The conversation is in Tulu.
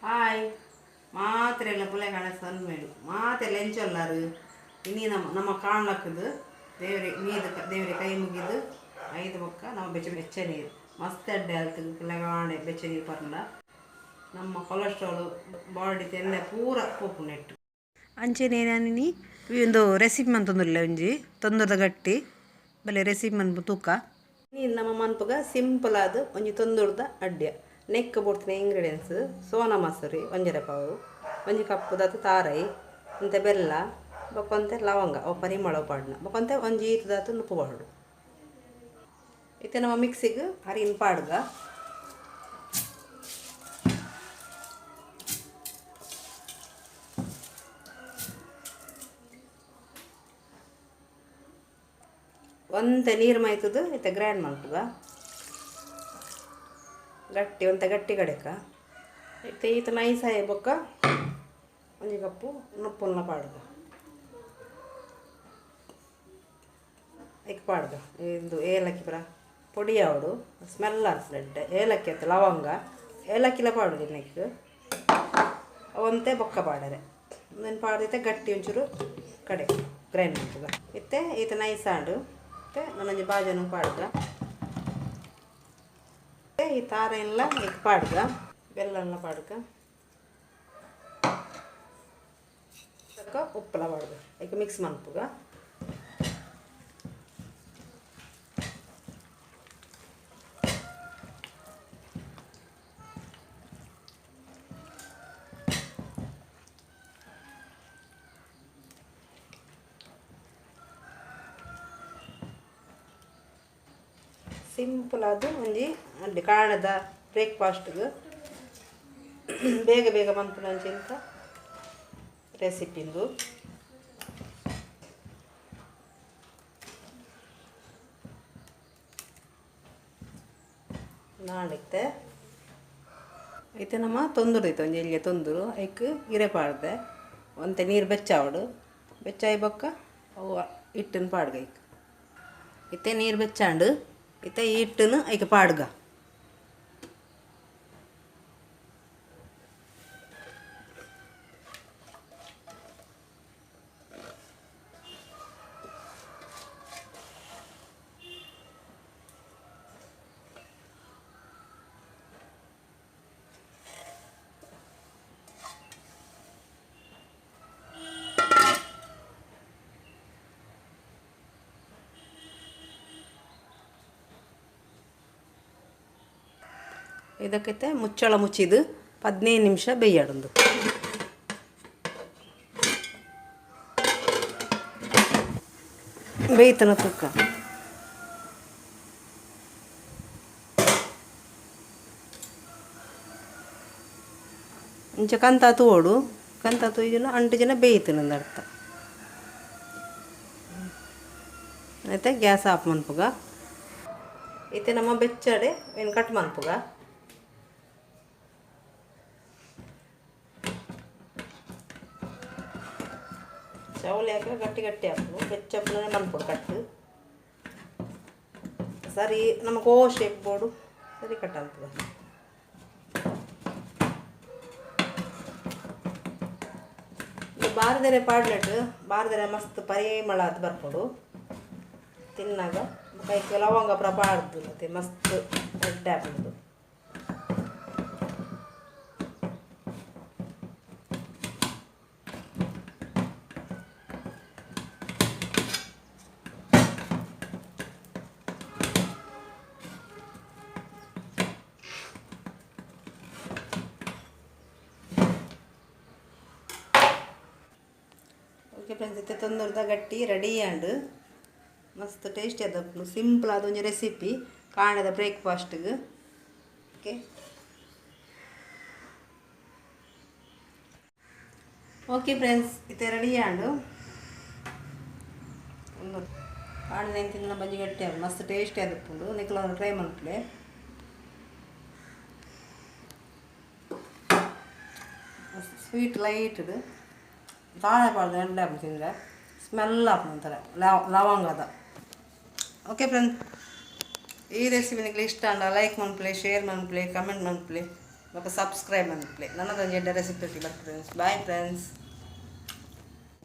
ಹಾಯ್ ಮಾತ್ರೆಲ್ಲ ಪುಲೆ ಕಾಣಿಸ್ತಂದ್ಮೇಲೆ ಮಾತೆಲ್ಲ ಎಂಚೊಲ್ಲಾರು ಇನಿ ನಮ್ಮ ನಮ್ಮ ಕಾಣ್ಲಕ್ಕದು ದೇವರೆ ಮೀದ ದೇವರೆ ಕೈ ಮುಗಿದು ಐದು ಬೊಕ್ಕ ನಮ್ಮ ಬೆಚ್ಚ ಬೆಚ್ಚ ನೀರು ಮಸ್ತ್ ಅಡ್ಡೆ ಅಲ್ತು ಪುಲೆಗಾಣೆ ಬೆಚ್ಚ ನೀರು ಪರ್ಲ ನಮ್ಮ ಕೊಲೆಸ್ಟ್ರಾಲ್ ಬಾಡಿ ತೆನ್ನೆ ಪೂರ ಪೋಪು ನೆಟ್ಟು ಅಂಚೆನೆ ನಾನಿನಿ ಒಂದು ರೆಸಿಪಿ ಮಂತೊಂದುಲ್ಲ ಒಂಜಿ ತೊಂದರದ ಗಟ್ಟಿ ಬಲೆ ರೆಸಿಪಿ ಮನ್ಪು ತೂಕ. ನೀನು ನಮ್ಮ ಮನ್ಪುಗ ಸಿಂಪಲ್ ಆದ್ ಒಂಜಿ ತೊಂದುರ್ದ ಅಡ್ಯ. ನೆಕ್ ಬೋಡ್ತಿನ ಇಂಗ್ರೀಡಿಯೆಂಟ್ಸ್: ಸೋನಾ ಮಸೂರಿ ಒಂಜರೆ ಪಾವು, ಒಂಜಿ ಕಪ್ಪು ದಾತ್ ತಾರೈ, ಒಂತೆ ಬೆಲ್ಲ, ಬೊಕ ಒಂತೆ ಲವಂಗ ಅವು ಪರಿಮಳ ಪಾಡ್ನ, ಬೊಕ ಒಂತೆ ಒಂಜಿ ಈತ್ ದಾತ್ ನುಪ್ಪು ಪಾಡೋಡು. ಇತ್ತೆ ನಮ್ಮ ಮಿಕ್ಸಿಗ್ ಅರಿನ್ ಪಾಡ್ಗ. ಒಂತೆ ನೀರು ಮೈತದು ಇತ್ತೆ ಗ್ರೈಂಡ್ ಮಲ್ಪುಗ. ಗಟ್ಟಿ ಒಂತೆ ಗಟ್ಟಿ ಕಡೆಕ. ಇತ್ತೆ ಈತ ನೈಸ್ ಆಯಿ ಬೊಕ್ಕ ಒಂಜಿ ಕಪ್ಪು ನುಪ್ಪುನ್ನ ಪಾಡ್ಗ. ಐಕ್ ಪಾಡ್ಗ ಇಂದು ಏಲಕ್ಕಿ ಪೂರ ಪೊಡಿ ಆವಡು, ಸ್ಮೆಲ್ ಆನ್ಸ್ಲೆಡ್ಡೆ. ಏಲಕ್ಕಿ ಅತ್ತ, ಲವಂಗ ಏಲಕ್ಕಿಲ ಪಾಡುದು ನೆಕ್. ಒಂತೆ ಬೊಕ್ಕ ಪಾಡರೆ. ಉಂದೆನ್ ಪಾಡ್ದಿತ್ತೆ ಗಟ್ಟಿ ಒಂಚೂರು ಕಡೆ ಗ್ರೈಂಡ್ ಮಲ್ಪುಗ. ಇತ್ತೆ ಈತ ನೈಸ್ ಆಂಡು. ಇತ್ತೆ ನನೊಂಜಿ ಬಾಜನ ಪಾಡ್ಗ. ಇತ್ತೆ ಈ ತಾರೆಲ್ಲ ಐಕ್ ಪಾಡ್ಗ, ಬೆಲ್ಲನ್ನ ಪಾಡ್ಗ, ಬೊಕ್ಕ ಉಪ್ಪುಲ ಪಾಡ್ಗ. ಐಕ್ ಮಿಕ್ಸ್ ಮನ್ಪುಗ. ಸಿಂಪಲ್ ಆದ್ ಒಂಜಿ ಅಲ್ಲಿ ಕಾಣದ ಬ್ರೇಕ್ಫಾಸ್ಟ್ಗ್ ಬೇಗ ಬೇಗ ಮನ್ಪುನಂಚಿಂತ ರೆಸಿಪಿ ಇಂದು. ನಾಳಿತ್ತೆ ಇತ್ತೆ ನಮ್ಮ ತೊಂದುರು ಇತ್ತು ಒಂಜಿ ಎಲ್ಯ ತೊಂದುರು. ಐಕ್ ಇರೆ ಪಾಡ್ದೆ. ಒಂತೆ ನೀರು ಬೆಚ್ಚಾವಡು. ಬೆಚ್ಚಾಯಿ ಬೊಕ್ಕ ಅವು ಹಿಟ್ಟನ್ನು ಪಾಡ್ಗ ಐಕ್. ಇತ್ತೆ ನೀರು ಬೆಚ್ಚಾಂಡು. ಇತ್ತೆ ಈ ಹಿಟ್ಟನ್ನು ಐಕ್ ಪಾಡ್ಗ. ಇದಕ್ಕಿತ್ತೆ ಮುಚ್ಚಳ ಮುಚ್ಚಿದ್ದು 15 ನಿಮಿಷ ಬೇಯಾಡೊಂದು. ಬೇಯ್ತನ ತೂಕ. ಇಂಚ ಕಂತ ತೂವೊಡು. ಕಂತ ತೂಯಿಜನ ಅಂಟು ಜನ ಬೇಯ್ತನಂದು ಅರ್ಥ. ಆಯ್ತಾ, ಗ್ಯಾಸ್ ಆಫ್ ಮನ್ಪುಗ. ಇತ್ತೆ ನಮ್ಮ ಬೆಚ್ಚಡೆ ಏನು ಕಟ್ ಮನ್ಪುಗ. ಚೌಲಿ ಹಾಕಿ ಗಟ್ಟಿ ಗಟ್ಟಿ ಹಾಕು. ಬೆಚ್ಚಪ್ಪನೇ ಮನ್ಪೊಡು ಕಟ್ಟು. ಸರಿ, ನಮಗೆ ಓ ಶೇಪ್ ಬೋಡು ಸರಿ ಕಟ್ ಆಗ್ತದೆ. ಬಾರದರೆ ಪಾಡ್ಲೆಟ್ ಬಾರದರೆ ಮಸ್ತ್ ಪರಿಮಳ ಅದು ಬರ್ಪುಂಡು ತಿನ್ನಾಗ. ಕೈಕ್ ಲವಂಗ ಪೂರ ಪಾಡ್ದು ಮತ್ತೆ ಮಸ್ತ್ ಎಡ್ಡೆ ಆಪುಂಡು. ಓಕೆ ಫ್ರೆಂಡ್ಸ್, ಇತ್ತೆ ತೊಂದರ್ದ ಗಟ್ಟಿ ರೆಡಿ ಆಂಡ್. ಮಸ್ತ್ ಟೇಸ್ಟಿ ಆದಪ್ಪು. ಸಿಂಪಲ್ ಆದ ಒಂಜಿ ರೆಸಿಪಿ ಕಾಣದ ಬ್ರೇಕ್ಫಾಸ್ಟ್ಗೆ. ಓಕೆ ಓಕೆ ಫ್ರೆಂಡ್ಸ್, ಇತ್ತೆ ರೆಡಿ ಆಂಡು. ಒಂದು ಕಾಣದ ತಿನ್ನ ಬಂಜಿ ಗಟ್ಟಿ ಆಪುಂಡು. ಮಸ್ತ್ ಟೇಸ್ಟಿ ಆದಪ್ಪುಂಡು. ನಿಕುಲು ಟ್ರೈ ಮನ್ಪುಲೆ. ಸ್ವೀಟ್ ಲೈಟ್ ತಾಳೆ ಪಾಡ್ದು ಎಡ್ಡೆ ಆಪುಂಡು ತಿಂದರೆ. ಸ್ಮೆಲ್ ಆಪುಂಡು ಒಂಥರ ಲವಂಗದ. ಓಕೆ ಫ್ರೆಂಡ್, ಈ ರೆಸಿಪಿ ನಿಕ್ಲೆ ಇಷ್ಟ ಆಂಡ ಲೈಕ್ ಮನ್ಪುಲೆ, ಶೇರ್ ಮನ್ಪುಲೆ, ಕಮೆಂಟ್ ಮನ್ಪುಲೆ. ಬೊಕ ಸಬ್ಸ್ಕ್ರೈಬ್ ಮನ್ಪುಲೆ. ನನದೊಂಜಿ ಎಡ್ಡೆ ರೆಸಿಪಿ ಬರ್ತದೆ. Bye friends.